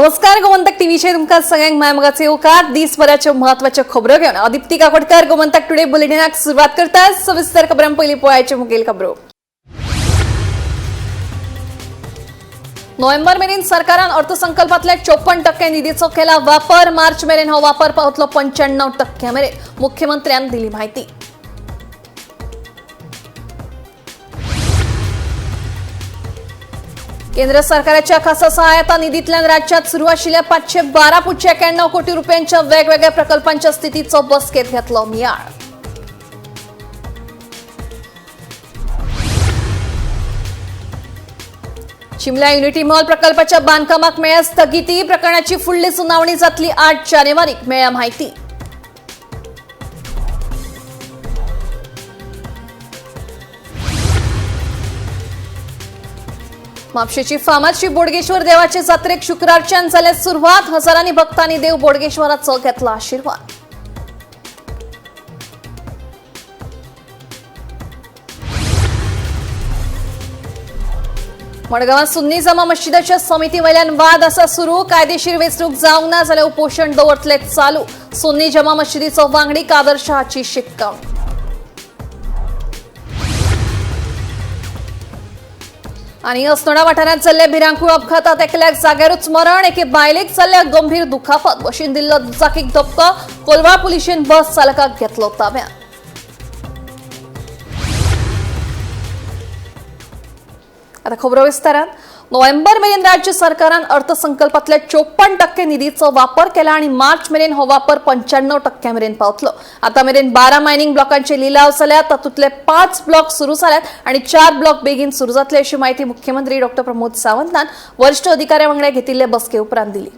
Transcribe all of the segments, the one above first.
नमस्कार, गोमंतक टीव्हीचेर तुमकां सगळ्यांक माय मोगाचो येवकार. दीसभराच्यो म्हत्वाच्यो खबरो घेवन हांव दीप्ती काकोडकर गोमंतक टुडे बुलेटिनाक सुरवात करता. सविस्तर खबरां. पयलीं पळयाच्यो मुखेल खबरो. नोव्हेंबर मेरेन सरकारान अर्थसंकल्पातल्या 54% निधीचो केला वापर. मार्च मेरेन हो वापर पावतलो 95% मेरेन, मुख्यमंत्र्यान दिली माहिती. केंद्र सरकाराच्या खासा सहायता निधीतल्यान राज्यात सुरू आशिल्ल्या 512.91 कोटी रुपयांच्या वेगवेगळ्या प्रकल्पांच्या स्थितीचो बसकेत घेतलो नियाळ. शिमला युनिटी मॉल प्रकल्पाच्या बांधकामाक मेळ्ळ्या स्थगिती. प्रकरणाची फुडली सुनावणी जातली 8 जानेवारीक, मेळ्ळ्या माहिती. म्हापशेची फामाद श्री बोडगेश्वर देवाचे जात्रेक शुक्रारच्यान जाल्या सुरवात. हजारांनी भक्तांनी देव बोडगेश्वराचो घेतला आशिर्वाद. मडगांवात सुन्नी जमा मशिदाच्या समिती वयल्यान वाद आसा सुरू. कायदेशीर वेंचणूक जावंक ना जाल्यार उपोशण दवरतले चालू, सुन्नी जमा मशिदीचो वांगडी कादर शहाची शिटकावणी. आणि अस्नोडा वाठारांत जाल्ल्या भिरांकूळ अपघातात एकल्याक जाग्यारूच मरण, एके बायलेक जाल्ल्या गंभीर दुखापत. बशीन दिल्लो दुचाकीक धपको. कोलवाळ पुलिशेन बस चालकाक घेतलो ताब्यात. आता खबरो विस्तारान. नोव्हेंबर मेरेन राज्य सरकारान अर्थसंकल्पातल्या 54% निधीचो वापर केला आणि मार्च मेरेन हो वापर 95% मेरेन पावतलो. आता मेरेन 12 मायनिंग ब्लॉकांचे लिलाव जाल्यात. तातूंतले 5 ब्लॉक सुरू जाल्यात आणि 4 ब्लॉक बेगीन सुरू जातले, अशी माहिती मुख्यमंत्री डॉक्टर प्रमोद सावंतान वरिष्ठ अधिकाऱ्यां वांगडा घेतिल्ले बसके उपरांत दिली.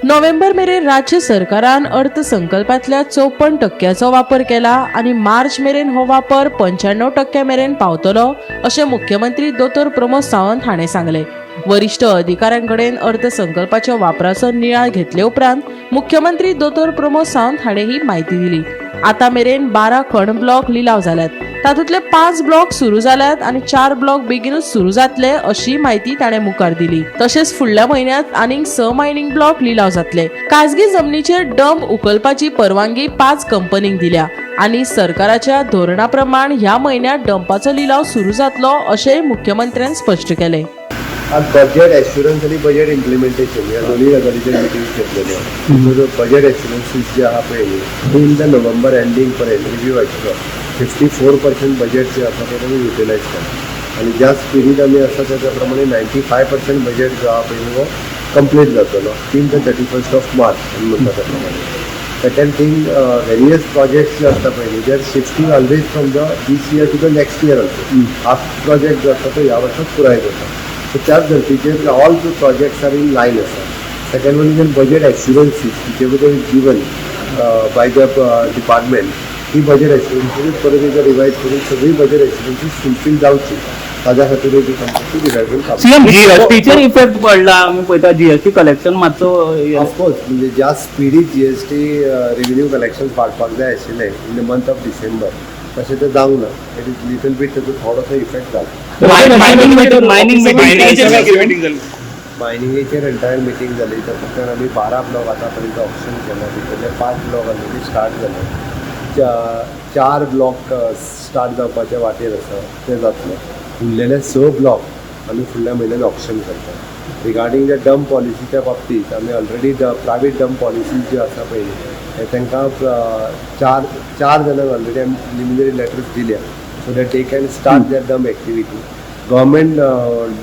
नोव्हेंबर मेरेन राज्य सरकारान अर्थसंकल्पांतल्या 54 टक्क्याचो वापर केला आनी मार्च मेरेन हो वापर 95 टक्क्या मेरेन पावतलो, अशें मुख्यमंत्री दोतोर प्रमोद सावंत हाणें सांगलें. वरिश्ठ अधिकाऱ्यां कडेन अर्थसंकल्पाच्या वापराचो नियाळ घेतले उपरांत मुख्यमंत्री दोतोर प्रमोद सावंत हाणें ही म्हायती दिली. आतां मेरेन 12 खण ब्लॉक लिलाव जाल्यात. तातूंतले 5 ब्लॉक सुरू जाल्यात आनी 4 ब्लॉक बेगीनूच सुरू जातले, अशी म्हायती ताणें मुखार दिली. तशेंच फुडल्या म्हयन्यांत आनीक 6 मायनिंग ब्लॉक लिलाव जातले. खाजगी जमनीचेर डंप उखलपाची परवानगी 5 कंपनींक दिल्या आनी सरकाराच्या धोरणा प्रमाण ह्या म्हयन्यांत डंपाचो लिलाव सुरू जातलो, अशेंय मुख्यमंत्र्यान स्पश्ट केलें. आज बजेट एश्युरन्स आनी बजेट इम्प्लिमेंटेशन ह्या दोन्ही गजालीचेर मिटींग घेतलेल्यो. बजेट एश्युरन्सीस जे आहा पळय न्ही, इन the November ending पर्यंत रिव्यू आशिल्लो, 54% बजेट जे आसा ते आमी युटिलायज केला आनी ज्या स्पिडीन आमी आसा त्याच्या प्रमाणे 95% बजेट जो आहा पळय न्ही, हो कंप्लीट जातलो till the 31st of March आमी म्हणटा त्या प्रमाणे. सेकंड थिंग, व्हेरियस प्रोजेक्ट्स जे आसता पळय न्ही, they are shifting always from the this year to the next year also. Half project जो आसा तो ह्या वर्सात पुराय जाता. सो त्याच धर्तीचेर all the projects are in line आसा. Second one is budget assurances, whichever is given by the department, he budget एश्युरन्सीस परत एकदा रिवायज करून सगळी बजेट एश्युरन्सीस फुलफील जावची, ताज्या खातीर एक कंपनी डिपार्टमेंट काम. सीएम, जीएसटीचेर इफेक्ट पडला. आमी पळयता, जीएसटी कलेक्शन मातसो ऑफकोर्स, म्हणजे ज्या स्पिडीत जीएसटी रेव्हेन्यू कलेक्शन वाडपाक जाय आशिल्लें in the month of December, तशें तें जावंक ना. It is little beat, ताचो थोडोसो इफेक्ट जाला. मायनिंग मायनिंग मायनिंगाचेर मिटींग जाली. मायनिंगेचेर एंटायर मिटींग जाली. तातूंतल्यान आमी 12 ब्लॉक आतां पर्यंत ऑक्शन केला. भितरले 5 ब्लॉक ऑलरेडी स्टार्ट जाले. 4 ब्लॉक स्टार्ट जावपाच्या वाटेर आसा, ते जातले. उरलेले 6 ब्लॉक आमी फुडल्या म्हयन्यान ऑक्शन करता. रिगार्डींग the dump पॉलिसीच्या बाबतींत आमी already the private dump policy ज्यो आसा पळय हे, तांकां चार चार जाणांक ऑलरेडी आमी प्रिलिमिनरी लेटर्स दिल्या, so that they can start their dump activity. Government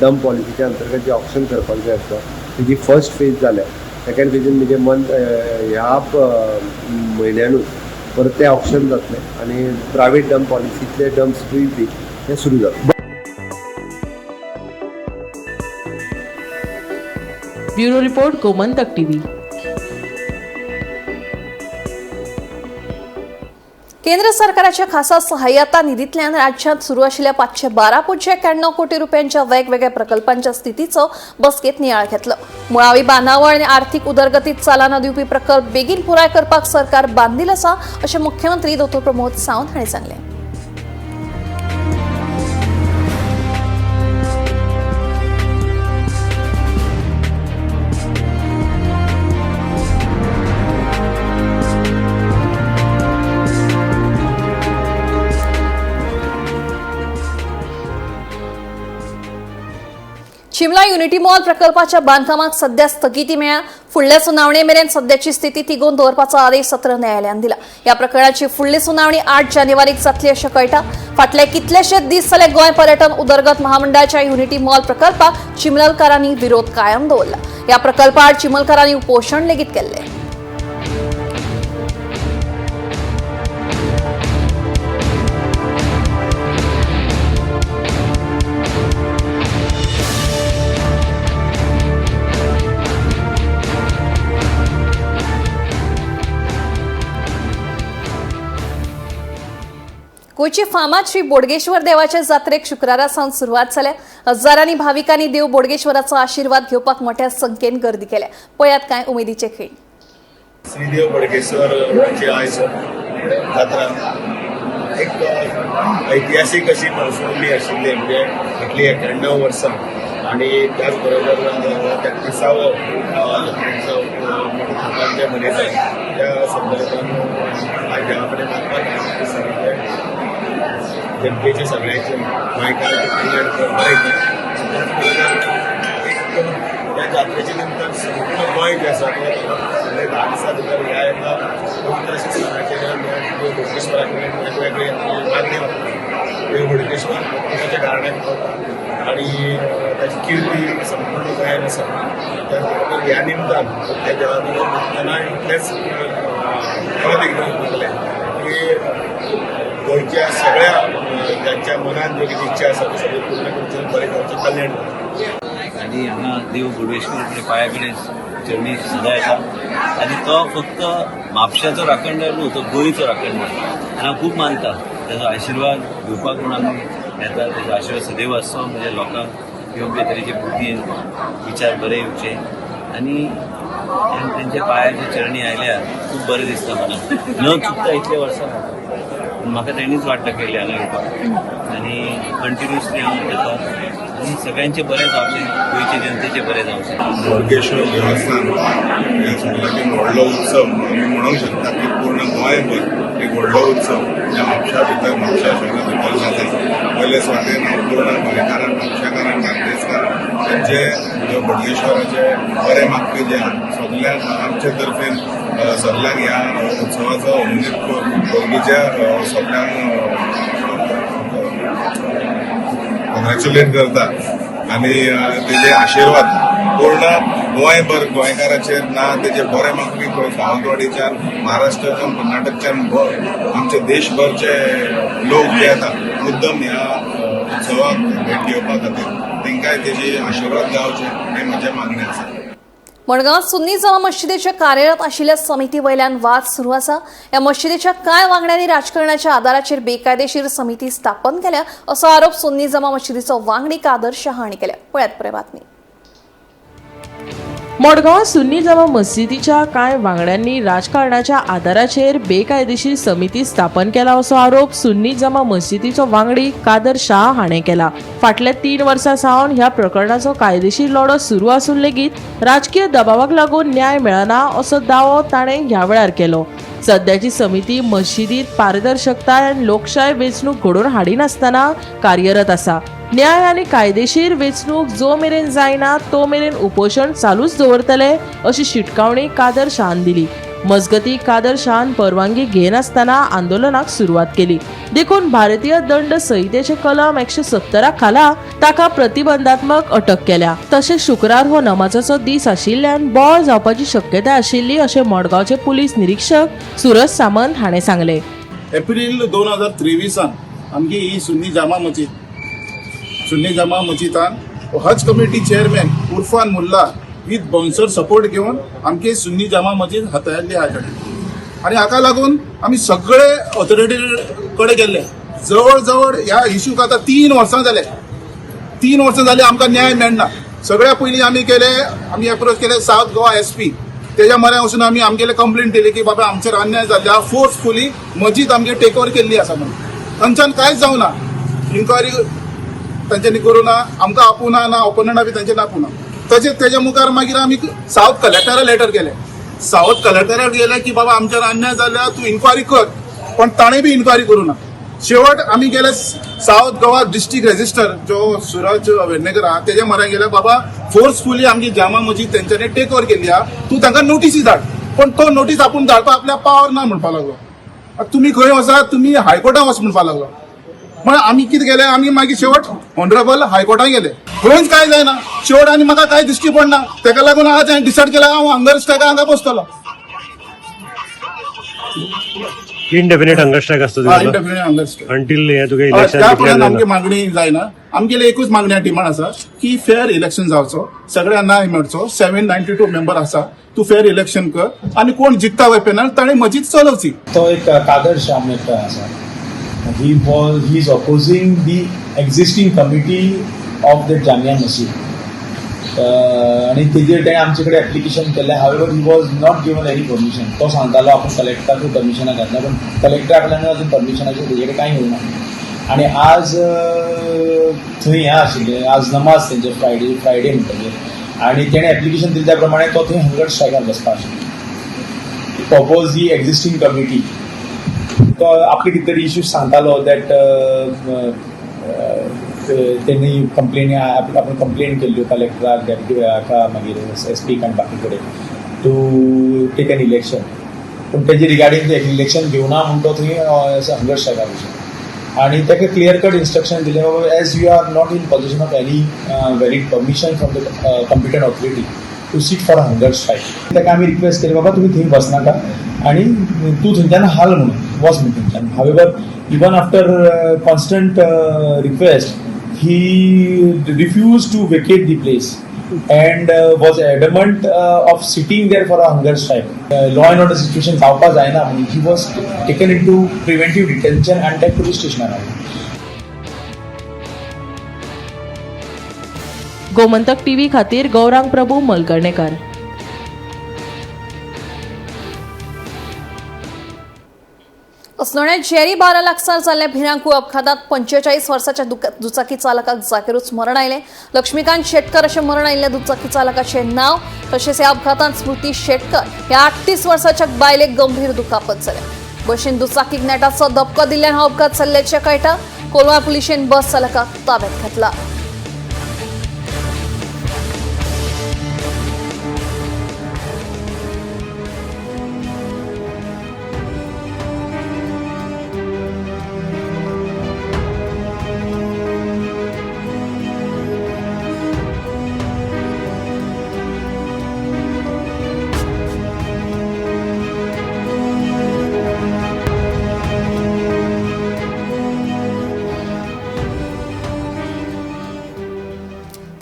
dump पॉलिसीच्या अंतर्गत जे ऑक्शन करपाक जाय आसता, तेजी फर्स्ट फेज जाल्या. सेकंड फेजीन म्हणजे मंथ ह्या म्हयन्यानूच परत ते ऑक्शन जातलें आनी प्रायवेट डंप पॉलिसींतले डंप्सूय बी हे सुरू जातले. Bureau report, Gomantak TV. केंद्र सरकाराच्या खासा सहाय्यता निधीतल्यान राज्यात सुरू आशिल्ल्या 512.91 कोटी रुपयांच्या वेगवेगळ्या प्रकल्पांच्या स्थितीचो बसकेत नियाळ घेतलो. मुळावी बांदावळ आनी आर्थिक उदरगतीत चालना दिवपी प्रकल्प बेगीन पुराय करपाक सरकार बांदील आसा, अशें मुख्यमंत्री दोतोर प्रमोद सावंत हांणी सांगलें. शिमला युनिटी मॉल प्रकल्पाच्या बांधकामाक सध्या स्थगिती मेळ्ळ्या. फुडल्या सुनावणे मेरेन सध्याची स्थिती तिगोवन दवरपाचो आदेश सत्र न्यायालयान दिला. ह्या प्रकरणाची फुडली सुनावणी 8 जानेवारीक जातली अशें कळटा. फाटले कितलेशेच दीस जाले गोंय पर्यटन उदरगत महामंडळाच्या युनिटी मॉल प्रकल्पाक चिमलकारांनी विरोध कायम दवरला. ह्या प्रकल्पाआड चिमलकारांनी उपोशण लेगीत केल्लें. गोंयची फामाद श्री बोडगेश्वर देवाच्या जात्रेक शुक्रारा सावन सुरवात जाल्या. हजारांनी भाविकांनी देव बोडगेश्वराचो आशिर्वाद घेवपाक मोठ्या संख्येन गर्दी केल्या. पळयात कांय उमेदीचे खीण. श्रीदेव बोडगेश्वराची आयज जात्रा एक ऐतिहासीक अशी पार्श्वभूमी आशिल्ली, म्हणजे फाटलीं 91 वर्सां आनी त्याच बरोबर 33वो जात्रेचो मोठ्या थाटान जे मनयतात त्या संदर्भान आयज देवा कडेन मागपाक सगळे जनतेचे सगळ्यांचे गोंयकारांचें कल्याण कर, बरें कर. त्याच बरोबर एक त्या जात्रेच्या निमतान संपूर्ण गोंय जें आसा तें फुडले 10 दिसां भितर ह्या एका पवित्र अशा स्थानाचेर बोडगेश्वरा कडेन वेगवेगळे मागणी वाडटा. देव बोडगेश्वर प्रत्येकाच्या कारणाक पावता आनी ताची किर्ती संपूर्ण गोंयान आसा. त्याच बरोबर ह्या निमतान त्या देवा कडेन मागतना इतलेंच परत एकदां मागलें की गोंयच्या सगळ्या ज्यांच्या मनान ज्यो कितें इच्छा आसा त्यो सगळ्यो पूर्ण करच्यो, बरें करचें, कल्याण करचें. आनी हांगा देव बोडगेश्वर कडेन पांया कडेन चरणी सदां येता आनी तो फक्त म्हापशाचो राखणदार न्हू, तो गोंयचो राखणदार आनी हांव खूब मानता ताजो आशिर्वाद घेवपाक म्हूण आमी येता. ताजो आशिर्वाद सदैव आसचो, म्हणजे लोकांक योग्य तरेचे बुद्धी विचार बरे येवचे आनी तेंच्या पांयाच्या चरणी आयल्यार खूब बरें दिसता मनाक. न चुकता इतले वर्सां म्हाका तेणीच वाट दाखयली हांगा येवपाक आनी कंटिन्युअसली हांव येता आनी सगळ्यांचे बरें जावचें, गोंयचे जनतेचें बरें जावचें. बोडगेश्वर देवस्थान हे सगळ्यात एक व्हडलो उत्सव आमी म्हणूंक शकता की पूर्ण गोंयभर एक व्हडलो उत्सव ह्या म्हापशा भितर, म्हापशा शहरा भितर जाता. पयले सुवातेर हांव पूर्ण गोंयकारांक, म्हापशेकारांक, बार्देसकारांक तेंचे बोडगेश्वराचे बरे मागपी जे आहा सगल्यांक आमचे तर्फेन सगल्यांक ह्या उत्सवाचो उमेद बोडगेच्या सगल्यांक कॉंग्रॅच्युलेट करता आनी तेजे आशिर्वाद पूर्ण गोंयभर गोंयकाराचेर ना तेजे बरे मागपी सावंतवाडीच्यान, महाराष्ट्राच्यान, कर्नाटकच्यान, आमचे देशभरचे लोक जे येता मुद्दम ह्या उत्सवाक भेट घेवपा खातीर तेंकांय तेजे आशिर्वाद गावचे हें म्हजें मागणें आसा. मडगांव सुन्नी जमा मशिदीच्या कार्यरत आशिल्ल्या समिती वयल्यान वाद सुरू आसा. ह्या मशिदीच्या कांय वांगड्यांनी राजकारणाच्या आदाराचेर बेकायदेशीर समिती स्थापन केल्या असो आरोप सुन्नी जमा मशिदीचो वांगडी कादर शाह हांणी केल्या. पळयात पुराय बातमी. मडगांव सुन्नी जमा मस्जिदीच्या कांय वांगड्यांनी राजकारणाच्या आदाराचेर बेकायदेशीर समिती स्थापन केला असो आरोप सुन्नी जमा मस्जिदीचो वांगडी कादर शाह हाणें केला. फाटल्या 3 वर्सां सावन ह्या प्रकरणाचो कायदेशीर लढो सुरू आसून लेगीत राजकीय दबावाक लागून न्याय मेळना असो दावो ताणें ह्या वेळार केलो. सद्याची समिती मशिदीत पारदर्शकताय आनी लोकशाय वेंचणूक घडोवन हाडिनासतना कार्यरत आसा. न्याय आनी कायदेशीर वेंचणूक जो मेरेन जायना तो मेरेन उपोशण चालूच दवरतले अशी शिटकावणी कादर शाहन दिली. मजगती कादर शाहन परवानगी घेनासतना आंदोलनाक सुरवात केली देखून भारतीय दंड संहितेचे कलम 170 खाला ताका प्रतिबंधात्मक अटक केल्या. तशेंच शुक्रार हो नमाजाचो दीस आशिल्ल्यान बोवाळ जावपाची शक्यताय आशिल्ली अशें मडगांवचे पुलीस निरीक्षक सुरज सामंत हाणें सांगलें. एप्रील 2023 आमची ही सुन्नी जामा मशीद, Sunni Jama मशिदान Haj committee chairman Urfan Mulla with bouncer support घेवन आमची सुन्नी जामा मशीद हाताळिल्ली आहा ताणें. आनी हाका लागून आमी सगळे ऑथॉरिटी कडेन गेल्ले. जवळ जवळ ह्या इश्यूक आतां 3 वर्सां जाले, 3 वर्सां जाली आमकां न्याय मेळना. सगळ्या पयलीं आमी केले, आमी एप्रोच केले सावथ गोवा एस पी, तेज्या मऱ्यान वचून आमी आमगेले कंप्लेंट दिली की बाबा आमचेर अन्याय जाल्ले आहा, फोर्सफुली मजीद आमगे टेक ओवर केल्ली आसा म्हणून. तांच्यान कांयच जावना, इन्क्वायरी तांच्यांनी करूं ना, आमकां आपोवना ना ओपोनंटा बी तांच्यांनी आपोवना. तशेंच तेज्या मुखार मागीर आमी सावथ कलेक्टरा लेटर केले. सावथ कलेक्टराक गेले की बाबा आमचेर अन्याय जाल्या, तूं इन्क्वायरी कर, पण ताणें बी इन्क्वायरी करूं ना. शेवट आमी गेले सावथ गोवा डिस्ट्रिक्ट रेजिस्टर जो सुरज वेर्णेकर आहा तेज्या म्हऱ्यान गेले, बाबा फोर्सफुली आमची जामा मस्जीद तेंच्यांनी टेक ओवर केल्ली आहा, तूं तांकां नोटीसी धाड. पण तो नोटीस आपूण धाडपा आपल्या पावर ना म्हणपाक लागलो. आतां तुमी खंय वचात, तुमी हायकोर्टान वच म्हणपाक लागलो. म्हण आमी कितें केलें, आमी मागीर शेवट ऑनरेबल हायकोर्टान गेले. खंयच कांय जायना. शेवट आनी म्हाका कांय दिश्टी पडना. तेका लागून आज हांवें डिसायड केलां, हांव हंगर स्ट्रायक हांगा बसतलो. इनडेफिनेट हंगर स्ट्रायक आसतो तुगेलो इंडेफिनेट हंगर स्ट्रायक अंटील हे तुगे इलेक्शन त्या डिक्लेअर पर्यंत आमची जायना. मागणी जायना. आमगेली एकूच मागणी डिमांड आसा की फेअर इलेक्शन जावचो, सगळ्यांना न्याय मेळचो. 792 मेंबर आसा, तूं फेअर इलेक्शन कर आनी कोण जिखता पळय पॅनल ताणें मजीद चलोवची. तो एक कादर शाह म्हणून आसा. He is opposing the existing committee of the Jamia Masjid आनी तेजेर तेणें आमचे कडेन एप्लिकेशन केल्लें. However, he was not given any permission. तो सांगतालो आपूण कलेक्टराकूय परमिशनां घातला, पूण कलेक्टरा कडल्यान अजून परमिशनाचेर तेजे कडेन कांय येवना. आनी आज थंय हें आशिल्लें, आज नमाज तेंचे फ्रायडे फ्रायडे म्हणटगीर आनी तेणें एप्लिकेशन दिले त्या प्रमाणे तो थंय हंगर स्ट्रायकार बसपा आशिल्लो, ऑपोज दी एक्झिस्टींग कमिटी. तो आपले कितें तरी इश्यूज सांगतालो that तेणी कंप्लेन, आपण कंप्लेन केल्ल्यो कलेक्टराक, डेप्युटी हाका, मागीर एस पीक आनी बाकी कडेन टू टेक एन इलेक्शन. पूण तेजे रिगार्डींग इलेक्शन घेवना म्हूण तो थंय हंगर स्ट्रायकार बसलो आनी ताका क्लियर कट इन्स्ट्रक्शन दिलें, बाबा, as you are not in possession of any valid permission from the competent authority to sit for a hunger strike. ताका आमी रिक्वेस्ट केली, बाबा तुमी थंय बसनाका आनी तूं थंयच्यान हाल म्हणून, वच म्हणून थंयच्यान. However, even after constant request, he refused to vacate the place and was adamant of sitting there for a hunger strike. Law and order situation जावपा जायना म्हणून he was taken into preventive detention आनी ताका police स्टेशनार हाडलो. Gomantak TV खातीर Gaurang Prabhu मलकर्णेकर. अस्नोड्या Jerry बारा लागसार जाल्ल्या भिरांकूळ अपघातात 45 वर्साच्या दुचाकी चालकाक जागेरूच मरण आयलें. लक्ष्मीकांत शेटकर अशें मरण आयिल्ल्या दुचाकी चालकाचें नांव. तशेंच ह्या अपघातांत स्मृती शेटकर ह्या 38 वर्साच्या बायलेक गंभीर दुखापत जाल्या. बशीन दुचाकीक नेटाचो धपको दिल्ल्यान हो अपघात जाल्ल्याचें कळटा. कोलवा पुलिशेन बस चालकाक ताब्यात घेतला.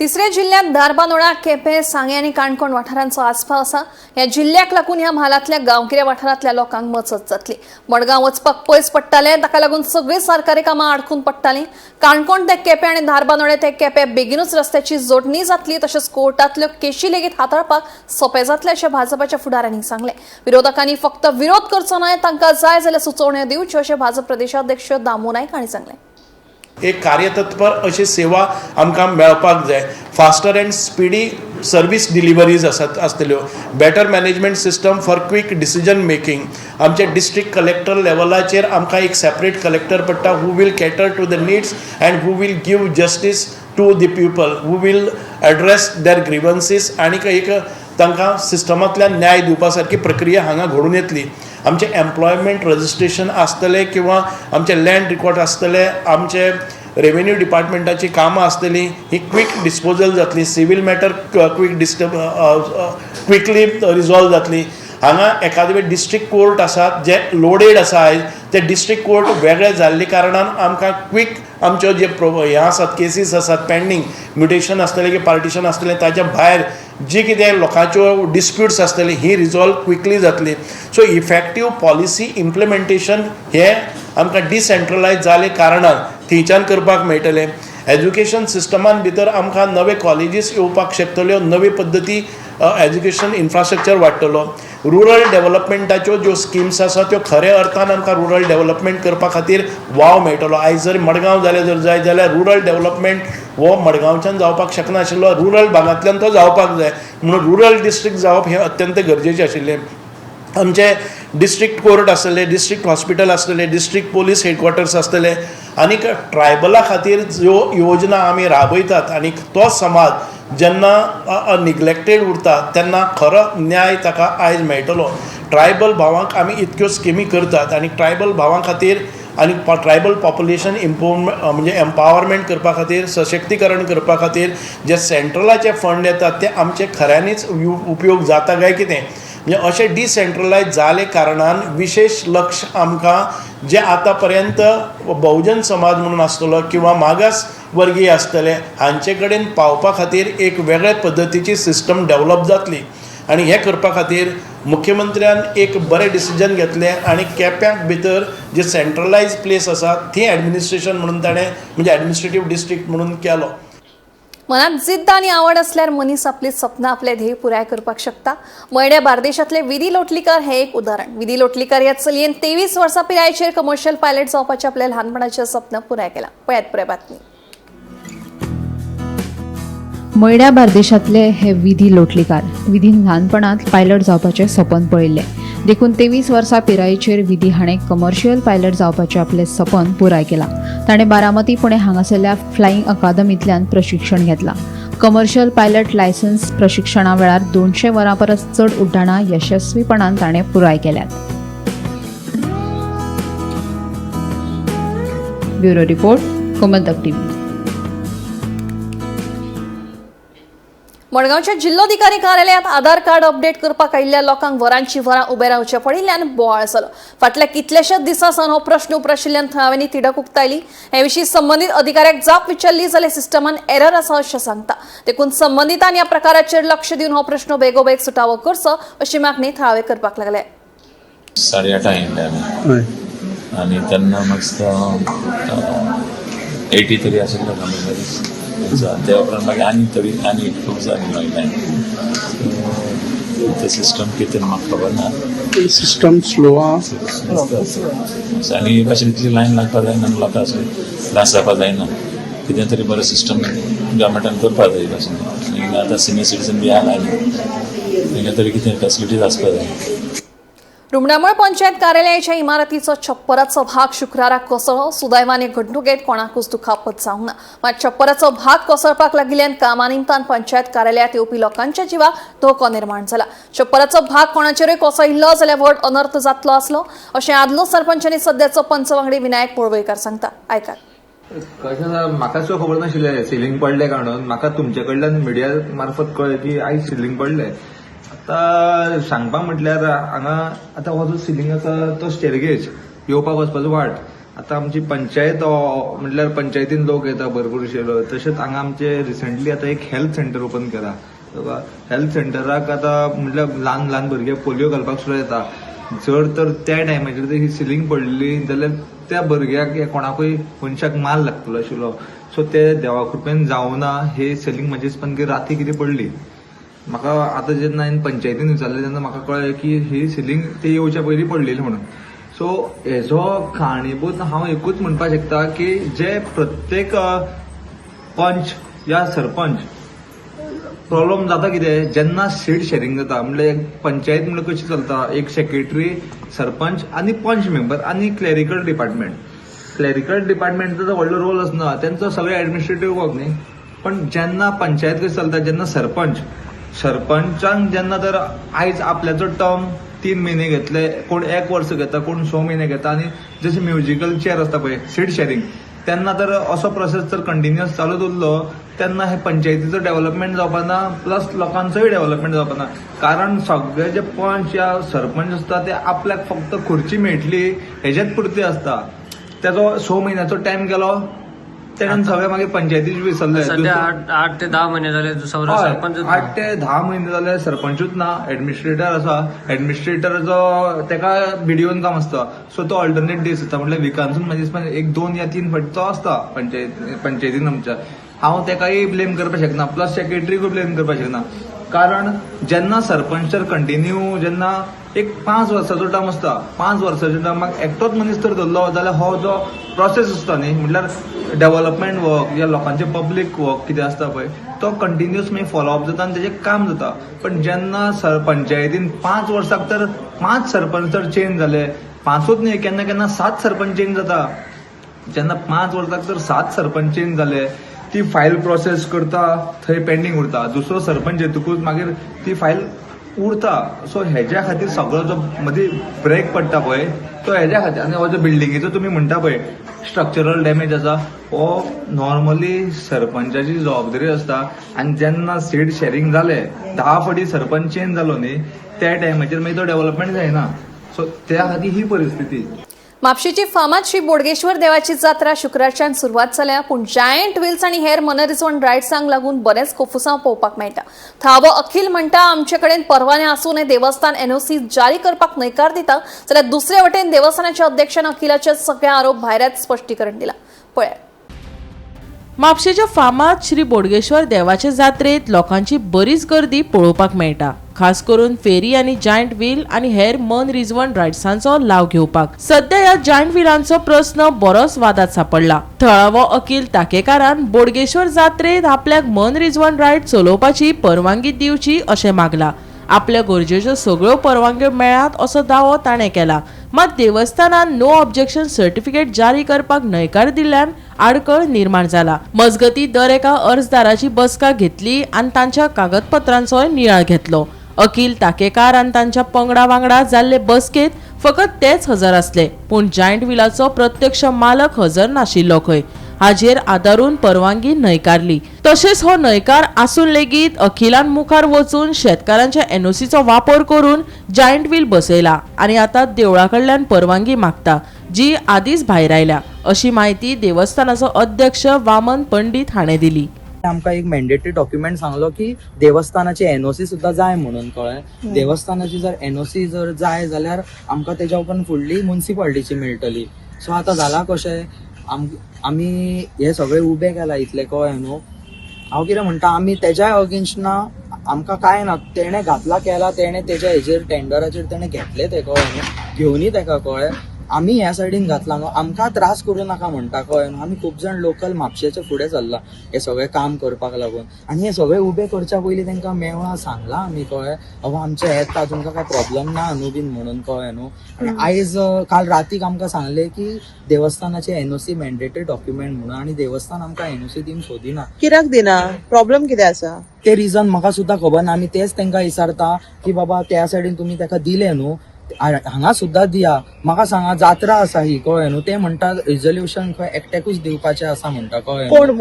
तिसऱ्या जिल्ह्यात धारबांदोडा, केपें, सांगें आनी काणकोण वाठारांचो आस्पाव आसा. ह्या जिल्ह्याक लागून ह्या म्हालांतल्या गांवगिऱ्या वाठारांतल्या लोकांक मजत जातली. मडगांव वचपाक पयस पडटालें, ताका लागून सगळीं सरकारी कामां आडखून पडटालीं. काणकोण ते केपें आनी धारबांदोडें ते केपें बेगीनूच रस्त्याची जोडणी जातली. तशेंच कोर्टांतल्यो केशी लेगीत हाताळपाक सोंपें जातलें अशें भाजपाच्या फुडाऱ्यांनी सांगलें. विरोधकांनी फक्त विरोध करचो न्हय, तांकां जाय जाल्यार सुचोवण्यो दिवच्यो अशें भाजप प्रदेशाध्यक्ष दामू नायक हांणी सांगलें. एक कार्यतत्पर अशी सेवा आमकां मेळपाक जाय. Faster and speedy service deliveries आसात आसतल्यो, better management system for quick decision making. आमचे डिस्ट्रिक्ट कलेक्टर लेवलाचेर आमकां एक सेपरेट कलेक्टर पडटा, who will cater to the needs and who will give justice to the people, who will address their grievances आनी एक तांकां सिस्टमांतल्यान न्याय दिवपा सारकी प्रक्रिया हांगा घडून येतली. आमचें एम्प्लॉयमेंट रजिस्ट्रेशन आसतलें किंवा आमचें लँड रिकॉर्ड आसतलें, आमचे रेवेन्यू डिपार्टमेंटाची कामां आसतलीं, ही क्वीक डिस्पोजल जातली. Civil matter quick disturb quickly resolve जातली. हांगा एखादे वेळ डिस्ट्रिक्ट कोर्ट आसात जे लोडेड आसा आयज, ते डिस्ट्रिक्ट कोर्ट वेगळे जाल्ले कारणान आमकां क्वीक आमच्यो जे हे आसात, केसीस आसात पेंडींग, म्युटेशन आसतलें की पार्टिशन आसतलें, ताच्या भायर जी कितें लोकांच्यो डिस्प्युट्स आसतली ही रिजॉल्व क्विकली जातली. सो इफेक्टीव पॉलिसी इम्प्लिमेंटेशन हें आमकां डिसेंट्रलायज जाले कारणान थंयच्यान करपाक मेळटलें. एज्युकेशन सिस्टमान भितर आमकां नवे कॉलेजीस येवपाक शकतल्यो, नवी पद्दती, एज्युकेशन इन्फ्रास्ट्रक्चर वाडटलो. रुरल डेवलपमेंटाच्यो ज्यो स्किम्स आसा त्यो खऱ्या अर्थान आमकां रुरल डेवलपमेंट करपा खातीर वाव मेळटलो. आयज जर मडगांव जालें जर जाय जाल्यार रुरल डेवलपमेंट हो मडगांवच्यान जावपाक शकनाशिल्लो, रुरल भागांतल्यान तो जावपाक जाय. म्हणून रुरल डिस्ट्रिक्ट जावप हें अत्यंत गरजेचें आशिल्लें. आमचे डिस्ट्रिक्ट कोर्ट आसतले, डिस्ट्रिक्ट हॉस्पिटल आसतले, डिस्ट्रिक्ट पोलीस हेडक्वॉर्टर्स आसतले आनीक ट्रायबला खातीर ज्यो योजना आमी राबयतात आनी तो समाज जेन्ना निग्लेक्टेड उरता तेन्ना खरो न्याय ताका आयज मेळटलो. ट्रायबल भावांक आमी इतक्यो स्किमी करतात आनी ट्रायबल भावां खातीर आनी ट्रायबल पॉप्युलेशन इम्प्रूवमेंट म्हणजे एम्पावरमेंट करपा खातीर, सशक्तीकरण करपा खातीर जे सेंट्रलाचे फंड येतात ते आमचे खऱ्यांनीच उपयोग जाता काय कितें, म्हणजे अशें डिसेंट्रलायज जाले कारणान विशेश लक्ष आमकां जे आतां पर्यंत बहुजन समाज म्हणून आसतलो किंवा मागास वर्गीय आसतले हांचे कडेन पावपा खातीर एक वेगळे पद्दतीची सिस्टम डेवलप जातली आनी हें करपा खातीर मुख्यमंत्र्यान एक बरें डिसिजन घेतलें आनी केप्यांक भितर जे सेंट्रलायज प्लेस आसा थंय एडमिनिस्ट्रेशन म्हणून ताणें म्हणजे एडमिनिस्ट्रेटीव डिस्ट्रिक्ट म्हणून केलो. मनात जिद्द आनी आवड असल्यार मनीस आपली सपनां, आपले ध्येय पुराय करपाक शकता. मयड्या बार्देशातले विधी लोटलीकर हे एक उदाहरण. विधी लोटलीकर ह्या चलयेन 23 वर्सां पिरायेचेर कमर्शियल पायलट जावपाचें आपल्या ल्हानपणाचें सपन पुराय केलां. पळयात पुराय बातमी. मयड्या बार्देशांतले हे विधी लोटलीकार. विधीन ल्हानपणांत पायलट जावपाचें सपन पळयल्लें, देखून 23 वर्सां पिरायेचेर विधी हाणें कमर्शियल पायलट जावपाचें आपलें सपन पुराय केलां. ताणें बारामती पुणे हांगासरल्या फ्लायिंग अकादमींतल्यान प्रशिक्षण घेतलां. कमर्शियल पायलट लायसन्स प्रशिक्षणा वेळार 200 वरां परस चड उड्डाणां यशस्वीपणान ताणें पुराय केल्यात. Bureau report, Gomantak TV. मडगांवच्या जिल्लोधिकारी कार्यालयात आधार कार्ड अपडेट करपाक आयिल्ल्या लोकांक वरांची वरां उबे रावचें पडिल्ल्यान बोवाळ जालो. फाटल्या कितल्याशाच दिसां सावन हो प्रश्न उप्राशिल्ल्यान थळाव्यांनी तिडक उक्तायली. हे विशीं संबंदीत अधिकाऱ्याक जाप विचारली जाल्यार सिस्टमान एरर आसा अशें सांगता. देखून संबंदितांनी ह्या प्रकाराचेर लक्ष दिवन हो प्रश्न बेगोबेग सुटावो करचो अशी मागणी थळावे करपाक लागले. 8:30 आयिल्ले आमी आनी तेन्ना म्हाका 80 तरी आशिल्ले कंपल्सरी. त्या उपरांत मागीर आनी तरी आनी खूब जाली मागीर लायन. ते सिस्टम कितें म्हाका खबर ना. सिस्टम स्लो आहा. आनी भाशेन इतली लायन लागपाक जायना, लोकांक त्रास जावपाक जायना. कितें तरी बरें सिस्टम गव्हर्मेंटान करपाक जाय भाशेन. आनी आतां सिनियर सिटीजन बी आहा लायन, तांकां तरी कितें फेसिलिटीज आसपाक जाय. रुमडामळ पंचायत कार्यालयाच्या इमारतीचो छप्पराचो भाग शुक्राराक कोसळ्ळो. सुदैवान हे घडणुकेत कोणाकूच दुखापत जावंक ना. मात छप्पराचो भाग कोसळपाक लागिल्ल्यान कामा निमतान पंचायत कार्यालयात येवपी लोकांच्या जिवाक धोको निर्माण जाला. छप्पराचो भाग कोणाचेरूय कोसळिल्लो जाल्यार व्हड अनर्थ जातलो आसलो अशें आदलो सरपंच आनी सद्याचो पंच वांगडी विनायक पळवयकार सांगता. आयकात. कशें म्हाका सुद्दां खबर नाशिल्लें सिलींग पडलें म्हणून. म्हाका तुमचे कडल्यान मिडिया मार्फत कळ्ळें की आयज सिलींग पडलें. आतां सांगपाक म्हटल्यार हांगा आतां हो जो सिलींग आसा तो स्टेरगेज येवपाक वचपाचो वाट. आतां आमची पंचायत म्हटल्यार पंचायतीन लोक येता भरपूरशे. तशेंच हांगा आमचे रिसंटली आतां एक हेल्थ सेंटर ओपन केला. हेल्थ सेंटराक आतां म्हटल्यार ल्हान ल्हान भुरगे पोलियो घालपाक सुद्दां येता. जर तर त्या टायमाचेर जर ही सिलींग पडलेली जाल्यार त्या भुरग्याक कोणाकूय मनशाक माल लागतलो आशिल्लो. सो ते देवा कृपेन जावना हे सिलींग म्हजे पण की राती कितें पडली. म्हाका आतां जेन्ना हांवें पंचायतीन विचारलें तेन्ना म्हाका कळ्ळें की ही सिलींग ते येवच्या पयलीं पडलेली म्हणून. सो हेजो कारणीभूत हांव एकूच म्हणपाक शकता की जे प्रत्येक पंच या सरपंच प्रॉब्लम जाता कितें जेन्ना सीट शेरिंग जाता. म्हणल्यार पंचायत म्हणल्यार कशी चलता, एक सेक्रेटरी, सरपंच आनी पंच मेंबर आनी क्लॅरिकल डिपार्टमेंट. क्लॅरिकल डिपार्टमेंटचो व्हडलो रोल आसना, तेंचो सगळें एडमिनिस्ट्रेटीव वर्क न्ही. पण जेन्ना पंचायत कशी चलता, जेन्ना सरपंचांक जेन्ना तर आयज आपल्याचो टर्म 3 महिने घेतले, कोण 1 वर्स घेता, कोण 6 महिने घेता. आनी जशें म्युजिकल चेअर आसता पळय सीट शेरिंग, तेन्ना तर असो प्रोसेस जर कंटिन्युअस चालूच उरलो तेन्ना हे पंचायतीचो डेव्हलपमेंट जावपा ना, प्लस लोकांचोय डेव्हलपमेंट जावपा ना. कारण सगळे जे पंच या सरपंच आसता ते आपल्याक फक्त खुर्ची मेळटली हेजेच पुरती आसता. तेजो 6 महिन्याचो टायम गेलो तेणेन सगळे मागीर पंचायतीच विसरले. सध्या 8 ते 10 महिने झाले सरपंच. 8 ते 10 महिने जाले सरपंचूच ना, एडमिनिस्ट्रेटर आसा. एडमिनिस्ट्रेटराचो तेका बीडीओन काम आसता, सो तो ऑल्टरनेट डेज आसता. म्हटल्यार विकांसून म्हजे 1, 2 या 3 फावटी तो आसता पंचायतीन आमच्या. हांव तेकाय ब्लेम करपाक शकना, प्लस सेक्रेटरीकूय ब्लेम करपाक शकना. कारण जेन्ना सरपंच तर कंटिन्यू जेन्ना एक 5 वर्साचो टर्म आसता, 5 वर्साच्या टर्माक एकटोच मनीस तर धरलो जाल्यार हो जो प्रोसेस आसता न्ही, म्हटल्यार डेव्हलपमेंट वर्क या लोकांचे पब्लीक वर्क कितें आसता पळय तो कंटिन्युअस मागीर फॉलोअप जाता आनी तेजें काम जाता. पण जेन्ना पंचायतीन 5 वर्साक तर 5 सरपंच तर चेंज जाले, 5ूच न्ही, केन्ना केन्ना 7 सरपंच चेंज जाता. जेन्ना 5 वर्साक तर 7 सरपंच चेंज जाले, ती फायल प्रोसेस करता थंय पेंडींग उरता, दुसरो सरपंच येतकूच मागीर ती फायल उरता. सो हेज्या खातीर सगळो जो मदीं ब्रेक पडटा पळय तो हेज्या खातीर. आनी हो जो बिल्डिंगेचो तुमी म्हणटा पळय स्ट्रक्चरल डॅमेज आसा, हो नॉर्मली सरपंचाची जबाबदारी आसता. आनी जेन्ना सीट शेरिंग जालें, 10 फावटी सरपंच चेंज जालो न्ही, त्या टायमाचेर मागीर तो डेव्हलपमेंट जायना. सो त्या खातीर ही परिस्थिती. म्हापशेची फामाद श्री बोडगेश्वर देवाची जात्रा शुक्रारच्यान सुरवात जाल्या, पूण जायंट व्हील्स आनी हेर मनरिजवण रायड्सांक लागून बरेंच कोफुसांव पळोवपाक मेळटा. थळावो अखिल म्हणटा, आमचे कडेन परवाने आसूनय देवस्थान एनओसी जारी करपाक न्हयकार दिता, जाल्यार दुसरे वटेन देवस्थानाच्या अध्यक्षान अखिलाचे सगळे आरोप भायऱ्यात स्पश्टीकरण दिलां. पळयात. म्हापशेच्या फामाद श्री बोडगेश्वर देवाचे जात्रेत लोकांची बरीच गर्दी पळोवपाक मेळटा, खास करून फेरी आनी जायंट व्हील आनी हेर मन रिजवण रायड्सांचो लाव घेवपाक. सध्या ह्या जायंट व्हिलांचो प्रस्न बरोच वादात सापडला. थळावो अखिल ताकेकारान बोडगेश्वर जात्रेत आपल्याक मन रिजवण रायड चलोवपाची परवानगी दिवची अशें मागला. आपल्या गरजेच्यो सगळ्यो परवानग्यो मेळ्ळ्यात असो दावो ताणें केला. मात देवस्थानान नो ऑब्जेक्शन सर्टिफिकेट जारी करपाक न्हयकार दिल्ल्यान आडखळ निर्माण जाला. मजगती दर एका अर्जदाराची बसका घेतली आनी तांच्या कागदपत्रांचोय नियाळ घेतलो. अखिल ताकेकार आनी तांच्या पंगडा वांगडा जाल्ले बसकेत फकत तेच हजर आसले, पूण जायंट व्हिलाचो प्रत्यक्ष मालक हजर नाशिल्लो खंय. हाजेर आदारून परवानगी न्हयकारली. तशेंच हो न्हयकार आसून लेगीत अखिलान मुखार वचून शेतकारांच्या एनओसीचो वापर करून जायंट व्हील बसयला आनी आतां देवळा कडल्यान परवानगी मागता, जी आदींच भायर आयल्या, अशी म्हायती देवस्थानाचो अध्यक्ष वामन पंडीत हाणें दिली. आमकां एक मॅन्डेटरी डॉक्युमेंट सांगलो की देवस्थानाची एनओसी सुद्दां जाय म्हणून, कळ्ळें. देवस्थानाची जर एनओसी जर जाय जाल्यार आमकां तेज्या उपरांत फुडली मुन्सिपालिटीची मेळटली. सो आतां जालां कशें, आमी हे सगळे उबे केला इतले, कळ्ळें न्हू. हांव कितें म्हणटा, आमी तेज्या अगेन्स्ट ना, आमकां कांय ना. तेणें घातला केला, तेणें तेज्या हेजेर टेंडराचेर तेणें घेतलें तें, कळ्ळें न्हू, घेवनी तेका, कळ्ळें. आमी ह्या सायडीन घातला न्हू, आमकां त्रास करूं नाका म्हणटा, कळ्ळें न्हू. आमी खूब जाण लोकल म्हापशेचे फुडें सरला हे सगळें काम करपाक लागून, आनी हे सगळें उबें करच्या पयलीं तांकां मेळ्ळा सांगलां आमी, कळ्ळें, अहो आमचें येता, तुमकां कांय प्रॉब्लम ना न्हू बीन म्हणून, कळ्ळें न्हू. आनी आयज काल रातीक आमकां सांगलें की देवस्थानाचे एनओसी मॅन्डेटरी डॉक्युमेंट म्हणून, आनी देवस्थान आमकां एनओसी दिवन सोदिना. कित्याक दिना? प्रॉब्लम कितें आसा ते रिजन म्हाका सुद्दां खबर ना. आमी तेच तांकां विचारता की बाबा त्या सायडीन तुमी ताका दिलें न्हू, हांगा सुद्दां दिया. म्हाका सांगा, जात्रा आसा ही, कळ्ळें न्हू. ते म्हणटा रिजोल्युशन खंय एकट्याकूच दिवपाचें आसा म्हणटा, कळ्ळें. कोण?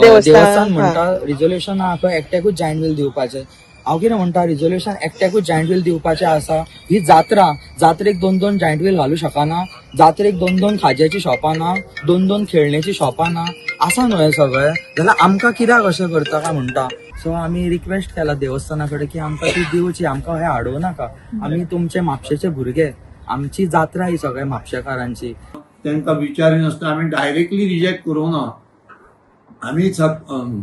देवस्थान म्हणटा रिजोल्युशन आहा खंय एकट्याकूच जायंट व्हील दिवपाचें. हांव कितें म्हणटा, रिजोल्युशन एकट्याकूच जायंट व्हील दिवपाचें आसा. ही जात्रा, जात्रेक 2-2 जायंट व्हील घालूं शकना, जात्रेक 2-2 खाज्याची शॉपां ना, 2-2 खेळण्याची शॉपां ना, आसा न्हू हें सगळें. जाल्यार आमकां कित्याक अशें करता काय म्हणटा. सो आमी रिक्वेस्ट केला देवस्थाना कडेन की आमकां ती दिवची, आमकां हें हाडोवं नाका. आमी तुमचे म्हापशेचे भुरगे, आमची जात्रा ही सगळ्या म्हापशेकारांची. तांकां विचारिनासतना आमी डायरेक्टली रिजेक्ट करूंक ना, आमी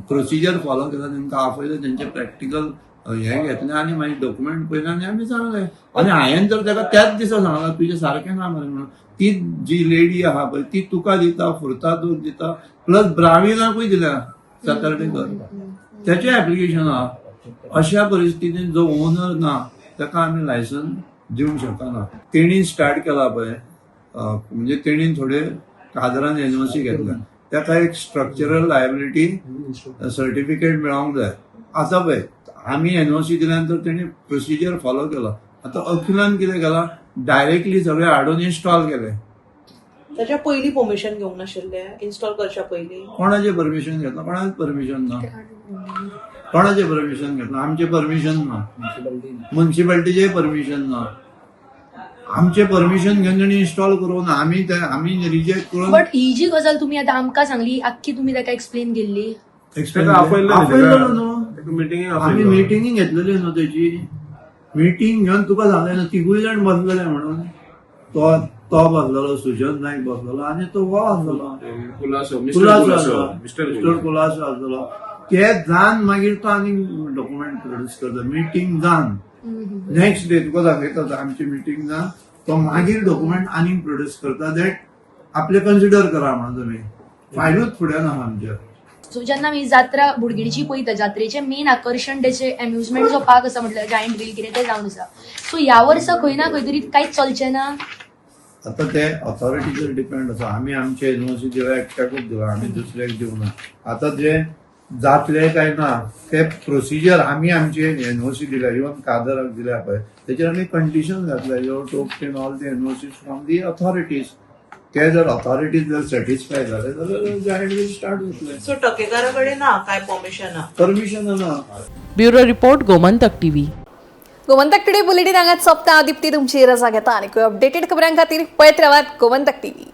प्रोसिजर फॉलो केला, तांकां आपयलें, तेंचे प्रॅक्टिकल हें घेतलें आनी मागीर डॉक्युमेंट पळयलें आनी आमी सांगलें. आनी हांवें तर ताका त्याच दिसा सांगलां, तुजें सारकें ना मरे म्हणून. ती जी लेडी आहा पळय ती तुका दिता, फुर्तादूक दिता, प्लस ब्राविनाकूय दिल्या सॅटर्डेकर, तेचें एप्लिकेशन आहा. अशा परिस्थितीन जो ओनर ना ताका आमी लायसन दिवंक शकना. तेणी स्टार्ट केला पळय, म्हणजे तेणी थोडे कादरान एनओसी घेतल्या, ताका एक स्ट्रक्चरल लायबिलिटी सर्टिफिकेट मेळोंक जाय. आतां पळय आमी एनओसी दिल्या नंतर तेणी प्रोसिजर फॉलो केलो. आतां अखिलान कितें केलां, डायरेक्टली सगळे हाडून इन्स्टॉल केले. ताच्या पयलीं परमिशन घेवंक नाशिल्लें इन्स्टॉल करच्या पयलीं? कोणाचें परमिशन घेतलां? कोणाचें परमिशन ना. कोणाचें परमिशन घेतलां? आमचें परमिशन ना, मुन्सिपालिटीचें परमिशन ना. आमचें परमिशन घेवन ताणी इन्स्टॉल करूंक ना. आमी आमी रिजेक्ट करून. बट he जी गजाल तुमी आतां आमकां सांगली, आख्खी तुमी ताका एक्सप्लेन केल्ली? आपयलेलो न्हू, आमी मिटिंगी घेतलेली न्हू, तेची मिटींग घेवन तुका सांगलें न्हू, तिगूय जाण बसलेले म्हणून. तो तो बसलेलो, सुजन नायक बसलेलो आनी तो हो आसलेलो मिस्टर कुलासो आसलेलो. ते जान मागीर तो आनी डॉक्युमेंट प्रोड्यूस करता. मिटींग जान नेक्स्ट डे तुका दाखयता, आमची मिटींग जान तो मागीर डॉक्युमेंट आनीक प्रोड्यूस करता, that आपले कन्सिडर करा म्हणून. तुमी फायलूच फुडें ना आमच्या. सो जेन्ना आमी जात्रा बुडगिणीची पळयता, जात्रेचें मेन आकर्शण तेचे एम्युजमेंट जो पार्क आसा, म्हटल्यार जायंट व्हील कितें तें जावन आसा. सो ह्या वर्सा खंय ना खंय तरी कांयच चलचें ना. आतां ते ऑथॉरिटीचेर डिपेंड आसा. आमी आमचे एनओसी दिल्या, एकट्याकूच दिला, आमी दुसऱ्याक दिवना. आतां जे जातले काय ना ते प्रोसिजर, आमी आमचे एनओसी दिल्या, इवन कादराक दिल्या पळय, तेचेर आमी कंडिशन घातल्या, you to obtain all the NOC from the authorities. ते जर ऑथॉरिटीज जर सॅटिस्फाय जाले जाल्यार जायंट व्हील स्टार्ट जातले. सो टकेकारा कडेन ना काय परमिशन ना? परमिशन ना. Bureau report, Gomantak TV. Gomantak today bulletin हांगाच सोंपता. दीप्ती तुमची रजा घेता आनी अपडेटेड खबरां खातीर पळयत रावात गोमंतक टीव्ही.